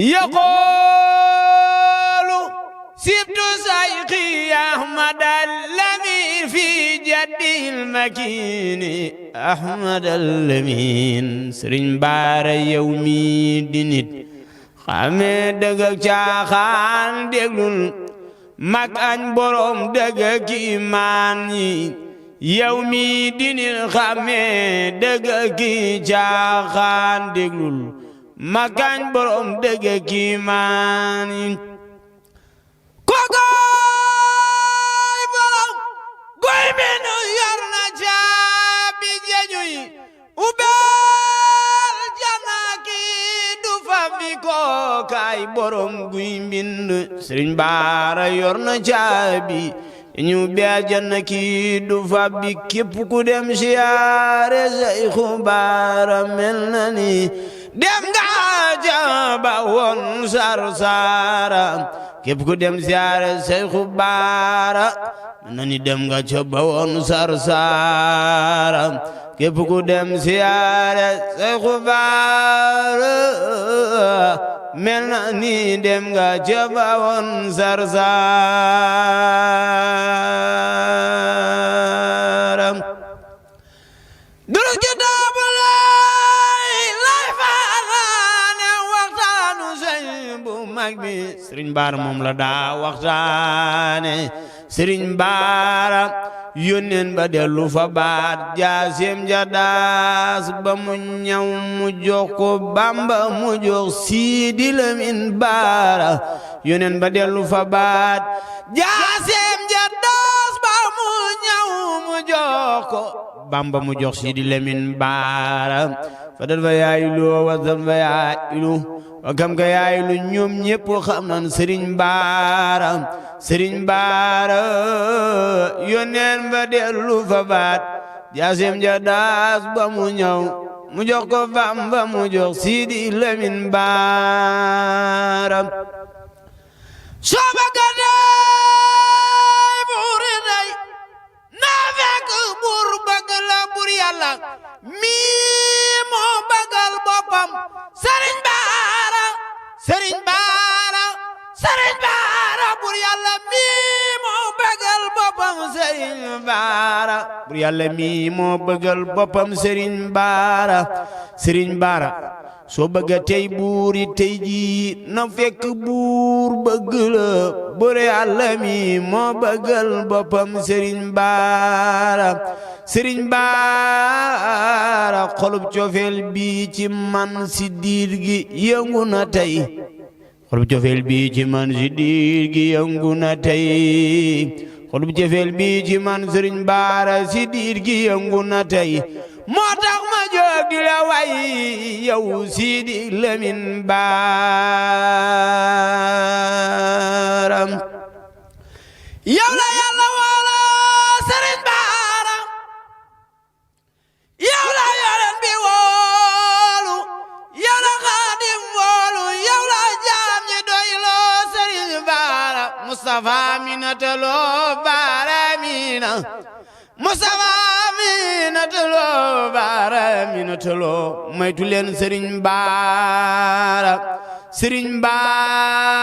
يقول سبت سيقي أحمد اللمين في جد المكين أحمد اللمين سرين بار يومي دينيت خامي دغك جاخان دغلول مكان بروم دغك إيماني يومي دينيت خامي دغك جاخان دغلول makan borom dëgg kiimaani kokoy borom goy minu yor na caabi jeñuy ubeel janaki du fa fi kookay borom guy mbind Sëriñ Baara yor na caabi ñu beel janaki du fa bi képp ku dem siyaare Seyxu Baara mel na ni dem nga jaba woon Sarsara képp ku dem siyaare Seyxu Baara nani dem nga jaba woon Sarsara képp ku dem siyaare Seyxu Baara mel na ni dem nga jaba woon Sarsara duru kitaabu Sëriñ Baara moom la daa waxtaane Sëriñ Baara yónneen ba dellu fa baat jaaseem ja daas ba mu ñaw mu jox ko Bamba mu jox Siidi Lamin Baara yónneen ba dellu fa baat jaaseem ja daas ba mu ñaw mu jox ko Bamba mu jox Siidi Lamin Baara fa dal fa yaayilu wa dal fa yaayilu wa kam ka yaayilu ñoom ñépp xam nan Sëriñ Baara Sëriñ Baara yónneen ba dellu fa baat jaaseem ja daas ba mu ñëw mu jox ko Bamba mu jox Siidi Lamin Baara sooba gàddaay buuri day naa fekk buur bëgg la buur Yàlla mi moo bëggal boppam Sëriñ Baara Sëriñ Baara Sëriñ Baara buur Yàlla mi moo bëggal boppam Sëriñ Baara buur Yàlla mi moo bëggal boppam Sëriñ Baara Sëriñ Baara soo bëgga tey buuri tey ji na fekk buur bëgg la buur Yàlla mi moo bëggal boppam Sëriñ Baara Sëriñ Baara xolub cofeel bi ci man si diir gi yëngu na tey xolub cofeel bi ci man si diir gi yëngu na tey xolub cofeel bi ci man Sëriñ Baara si diir gi yëngu na tey moo tax ma jóg di la way yow Siidi Lamin Baara yow la Yàlla wala Sëriñ Baara yow la Yonent bi woolu yow la Xaadim woolu yow la jaam ñi doyloo Sëriñ Baara Mustafa Aminata Lo Baara Amina Mustafa Aminata Lo Baara Aminata Lo maytu leen Sëriñ Baara Sëriñ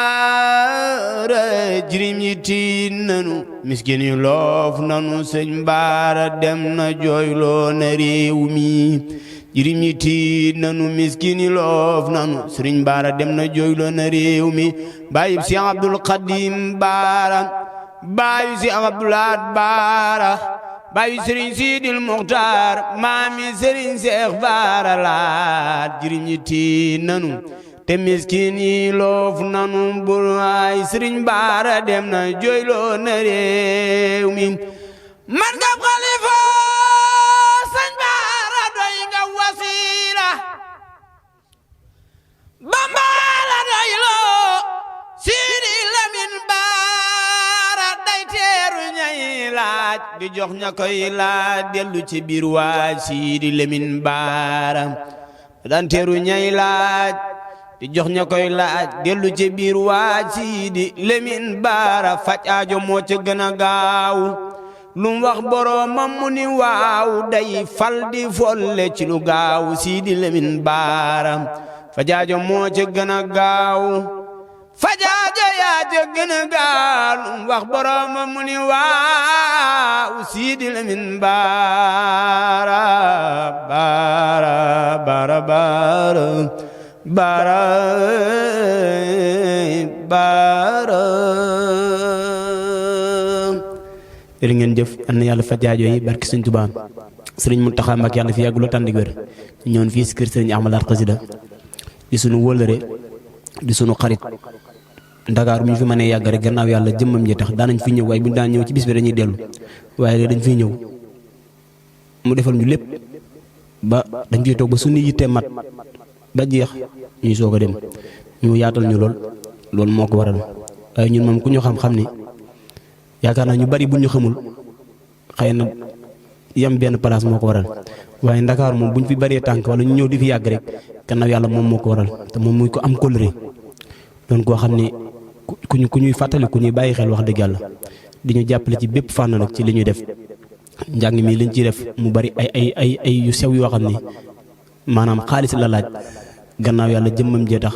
Baara jirim yi tiin nanu miskin yi loof nanu Sëriñ Baara dem na jooyloo na réew mi jirim yi tiin nanu miskin yi loof nanu Sëriñ Baara dem na jooyloo na réew mi bàyyi si Abdul Xadim Baara bàyyi si Abdul Ahad Baara bàyyi Sëriñ Sidil Muxtaar maami Sëriñ Seex Baara laat jirim yi tiin nanu te miskin yi loof nanu bur ay Sëriñ Baara dem na jooyloo na réew mi man nga xalifa Sëñ Baara doy nga wasiila Bamba la doyloo Siidi Lamin Baara day teeru ñay laaj di jox ña koy laaj dellu ci biir waa Siidi Lamin Baara daan teeru ñay laaj di jox ña koy laaj dellu ci biir waa Siidi Lamin Baara faj aajo moo ca gën a gaaw lu wax boroomam mu ni waaw day fal di folle ci lu gaaw Siidi Lamin Baara fajaajo moo ca gën a gaaw fajaajo yaa ca gën a gaaw wax borooma mu ni waaw Sidi Lamin baara baara baara baara baara baara jërë ngeen jëf am na yàlla fajaajo yi barki Sëñ Tuubaa Sëriñ Muntaxa Mbàkke yàlla fi yàgg lu tànn wér ñu ñëwoon fii si kër Sëriñ Ahmadou Xasida di sunu wóllëre di sunu xarit Ndakaaru bu ñu fi mënee yàgg rek gannaaw yàlla jëmmam ji tax daanañ fi ñëw waaye bu ñu daan ñëw ci bis bi dañuy dellu waaye léegi dañ fiy ñëw mu defal ñu lépp ba dañ fiy toog ba suñu yittee mat ba jeex ñuy soog a dem ñu yaatal ñu loolu moo ko waral waaye ñun moom ku ñu xam-xam ni yaakaar naa ñu bari bu ñu xamul xëy na yam benn place moo ko waral waaye Ndakaaru moom bu ñu fi baree tànk wala ñu ñëw di fi yàgg rek gannaaw yàlla moom moo ko waral te moom muy ko am kóllëre doon koo xam ni ku ñuy fàttali ku ñuy bàyyi xel wax dëgg yàlla di ñu jàppale ci bépp fànn nag ci li ñuy def njàng mi liñ ciy def mu bari ay yu sew yoo xam ni maanaam xaalis la laaj gannaaw yàlla jëmmam jee tax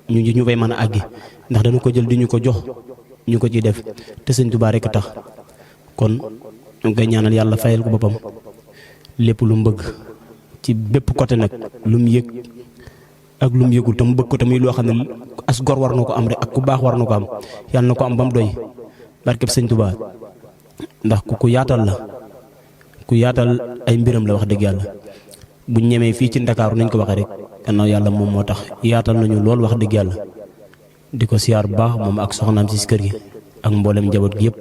ñu fay mën a àggi ndax dañu ko jël di ñu ko jox ñu ko ciy def te Sëñ Tuubaa rekk tax kon ñu ngi koy ñaanal yàlla fayal ko boppam lépp lu mu bëgg ci bépp côté nag lu mu yëg ak lu mu yëgul te mu bëgg ko tamit loo xam ne as gor war na ko am rek ak ku baax war na ko am yàlla na ko am ba mu doy barkeb Sëñ Tuubaa ndax ku yaatal la ku yaatal ay mbiram la wax dëgg yàlla bu ñemee fii ci Ndakaaru nañ ko waxee rek gannaaw yàlla moom moo tax yaatal nañu lool wax dëgg yàlla di ko siyaar bu baax moom ak soxnaam si kër gi ak mboolem njaboot gi yëpp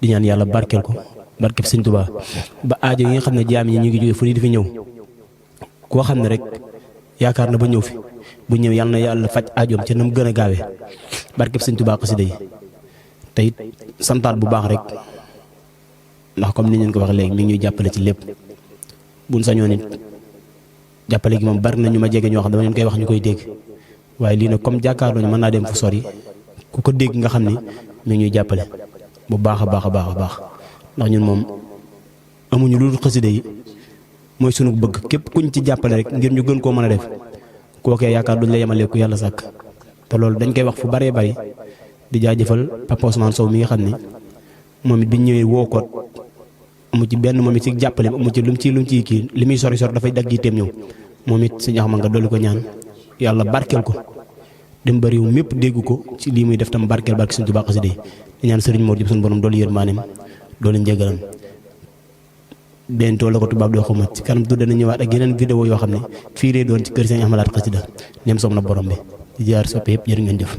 di ñaan yàlla barkeel ko barkeb Sëñ Tuubaa ba aajo yi nga xam ne jaam yi ñu ngi jóge fu ñu di fi ñëw koo xam ne rek yaakaar na ba ñëw fi bu ñëw yàlla na yàlla faj aajoom ci na mu gën a gaawee barkeb Sëñ Tuubaa xasida yi te it santaat bu baax rek ndax comme ni ñu ko waxee léegi mi ngi ñuy jàppale ci lépp buñ sañoon it jàppale gi moom bari na ñu ma jege ñoo xam dama leen koy wax ñu koy dégg waaye lii nag comme jàkkaarloo ñu mën naa dem fu sori ku ko dégg nga xam ni mi ngi ñuy jàppale bu baax a baax a baax a baax ndax ñun moom amuñu lu dul xasida yi mooy sunu bëgg képp kuñ ci jàppale rek ngir ñu gën koo mën a def kookee yaakaar duñ la yemalee ku yàlla sàkk te loolu dañ koy wax fu baree bari di jaajëfal Papa Ousmane Sow mi nga xam ni moom it biñ ñëwee woo ko amu ci benn moom it ci jàppale amu ci lu mu ciy kii li muy sori dafay dagg yitteem ñëw moom it Sëñ Axma nga dolli ko ñaan yàlla barkeel ko dem ba réew mépp dégg ko ci lii muy def tam barkeel barke Sëñ Tuubaa xasida yi di ñaan Sëriñ Mor Jëb suñu borom doolu yërmaaneem doolu njëgalam bentoo la ko tubaab doo xuma ci kanam du dana ñëwaat ak yeneen vidéo yoo xam ne fii lay doon ci kër Sëñ Ahmadou Xasida nem soob na borom bi di jaar soppe yëpp jërë ngeen jëf